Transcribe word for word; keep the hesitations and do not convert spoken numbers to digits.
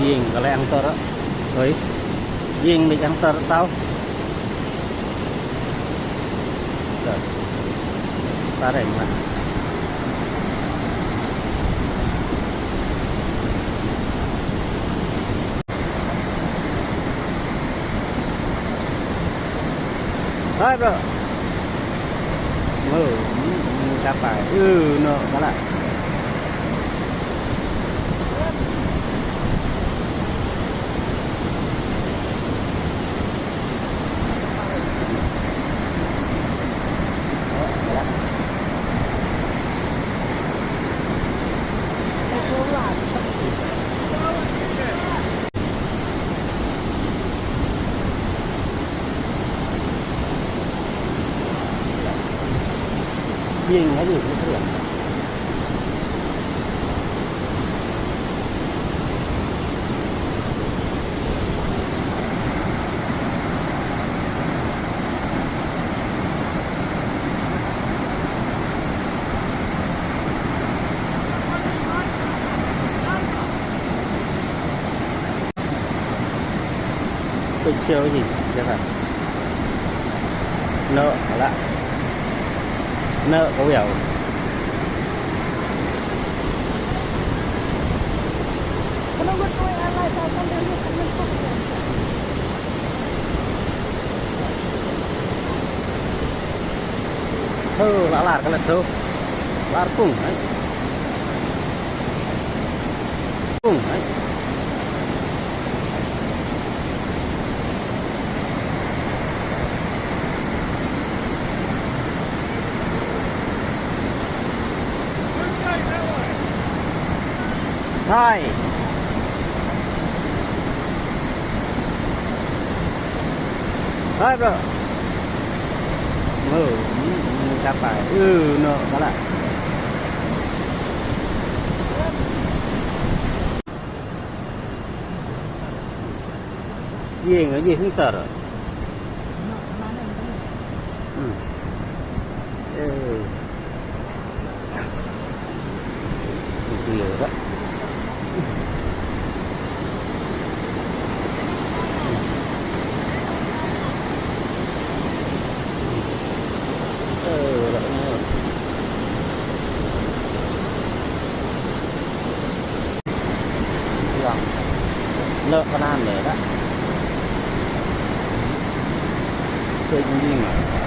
Ïing ka leh hangtar. Oi. Ïing beit hangtar tau. Tar. Tareng lah. Hai, bro. Oh, hmm, hmm, kapal. Uh, no, kalah. Ïing aja, ïing aja. Peit sha hi jaka. No, la. No, ka wiaw. Ho, la lar ka la tu. Lar pung, eh. Pung, eh. Hai. Hai, bro. Oh, hmm, hmm, kapal. Uh, no, kalah. Ïing aja hangtar. Hmm. Eh. Itu ya, Pak. Eh, Pak. Yang. Lok kanan deh, Pak. Ke jingding.